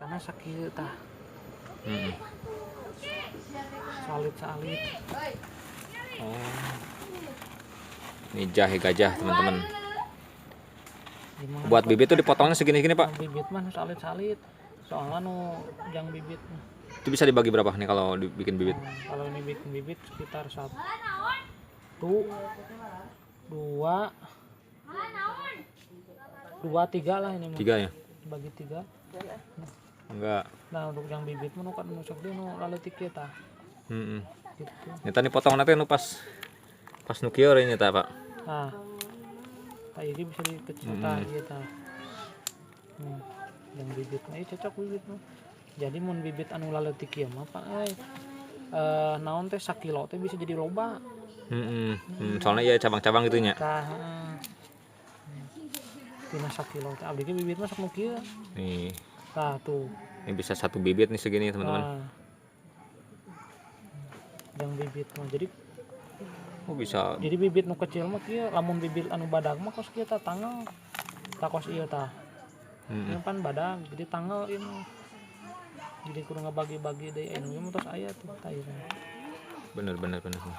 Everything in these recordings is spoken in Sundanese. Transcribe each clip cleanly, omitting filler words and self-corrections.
Karena sakieu tah. Salit-salit. Oh. Ini jahe gajah, teman-teman. Gimana, Buat Pak? Bibit tuh dipotongnya segini-gini, Pak. Bibit mah salit-salit. Soalnya nu jang bibit mah. Itu bisa dibagi berapa nih kalau dibikin bibit? Nah, kalau ini bikin bibit sekitar satu, dua, dua, tiga lah ini mah. Tiga ya? Bagi tiga. Enggak. Nah, untuk yang bibit mah nu kan nu sok nu laletik kieu tah. Gitu. Ini tadi potong nanti nu pas pas nu kieu ini tah, Pak. Nah, tah ini bisa dikecil tah ieu tah. Yang bibit mah ieu cocok bibit mah. Jadi mun bibit anu laletik kieu mah, Pak, euy. Naon teh, sakilo teh bisa jadi loba. Soalnya ya cabang-cabang gitu nya. Tah, heeh. Tina sakilo teh abdi ge bibit mah sok nu kieu. Nih, Tah tuh. Ini bisa satu bibit nih segini, teman-teman. Nah. Yang bibit mah jadi Oh, bisa. Jadi bibit nu kecil mah kieu, lamun bibit anu badag mah kos kieu tah, tangel. Tah, kos ieu tah. Ini pan badag, jadi tangel ieu mah. Jadi kudu ngabagi-bagi deui, anu ieu mah tos aya tuh tah ieu. Bener bener bener. Nah,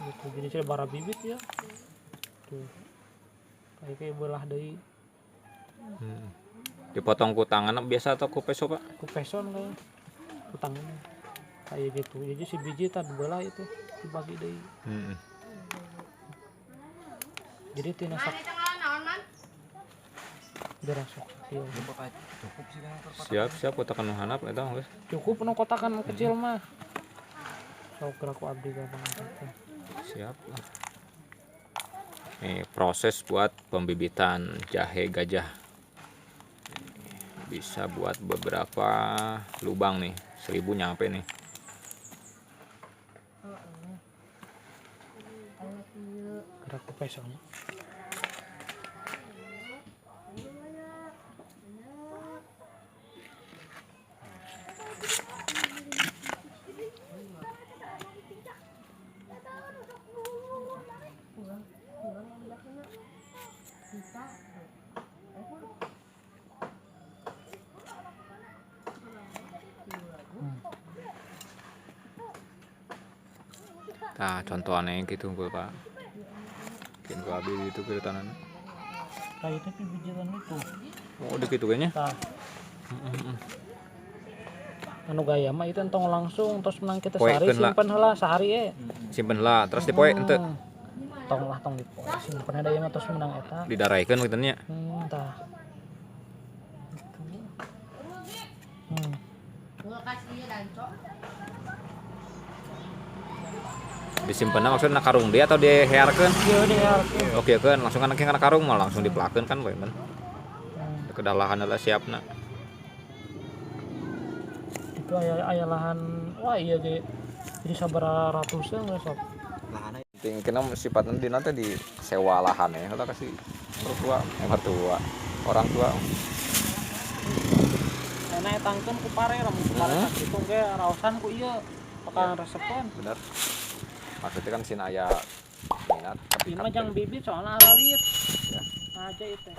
gitu. Jadi saya bara bibit ya. Tuh. Kayak kayak belah deui. Dipotong ku tangan biasa atau ku peso, Pak? Ku peso kayak ku tangan. Kayak gitu. Jadi si biji tah dibelah itu dibagi deui. Jadi tina sak dirasuk sakieu. Siap, siap kotakan nu handap eta geus. Cukup nu kotakan kecil mah. Sok gerak ku abdi gampang teh. Siap lah. Nih, proses buat pembibitan jahe gajah. Bisa buat beberapa lubang nih, 1000 nyampe nih. Gerak ku pesonya. Nah, contohnya gitu unggul, Pak. Bikin ku abi gitu ke tanah. Nah, itu bijian itu. Oh, udah gitu kayaknya. Tah. Anu gaya mah itu entong langsung terus menang kita Poekeun sehari lah. Simpen heula sehari eh. Simpen lah, terus dipoe ente. Tong lah, tong dipoe. Simpen ada mah terus menang eta. Didaraikeun gitu nya. Tah. Gitu. Disimpen maksudnya karung dia atau dihearkeun? Iya, dihearkeun. Oke kan, langsung kan kana karung mah langsung dipelakeun kan we men. Kedah lahan adalah siapna. Itu aya aya lahan, wah iya ge. Jadi sabaraha ratusan we sok. Lahan penting kena sifatnya di nanti di sewa lahan ya, kalau kasih mertua, mertua, orang tua. Enak etangkeun ku pare, lamun ku pare sakitu ge raosan ku ieu bakalan resepeun. Bener. Maksudnya kan sin aya minat tapi Ieu mah jang bibit soalnya aralit. Ya. Aja itu.